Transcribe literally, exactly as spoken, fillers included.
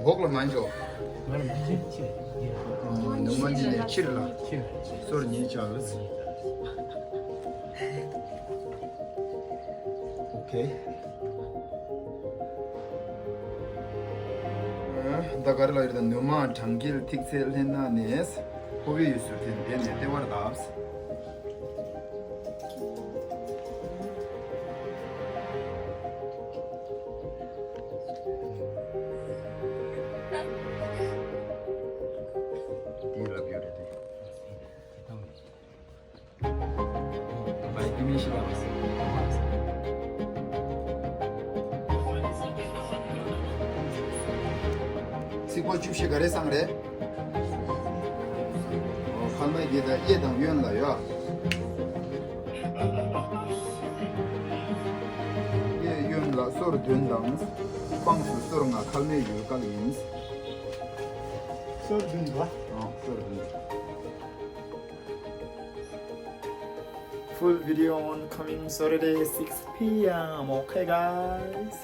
འོག་ལ་མ་འཇོག་ནུ་མ་འདི་ནས་ཕྱིར་ལ་སོར་ཉེ་ཆགས། ཨོ་ཁེ། ད་ག་རེ་ལབ་ཡོད་རེད། ད་ནུ་མ་གྲང་འགེལ་ཐིག་ཚད་ལྷན་ན་ནས་ཁོ་བོའི་ཡུལ་ཟུར་ཐེན་དེ་ནས་ལྟེ་བར་བརྡབས། འདི་ལབ་ཡོད་རེད་དེ། ཚིག་པ་བཅུ་བཞི་ག་རེ་གསུངས་རེད། ཨོ། ཁལ་མའི་རྒྱས་དང་གཡས་དང་གཡོན་ལ་ཡོད། གཡས་གཡོན་ལ་སོར་བདུན་དང་། དཔངས་སུ་སོར་ལྔ་ཁལ་མའི་ཡུལ་སྐལ་ཡིན། སོར་བདུན་པ། ཨོ། སོར་བདུན། Full video on coming Saturday, six p.m. Okay, guys.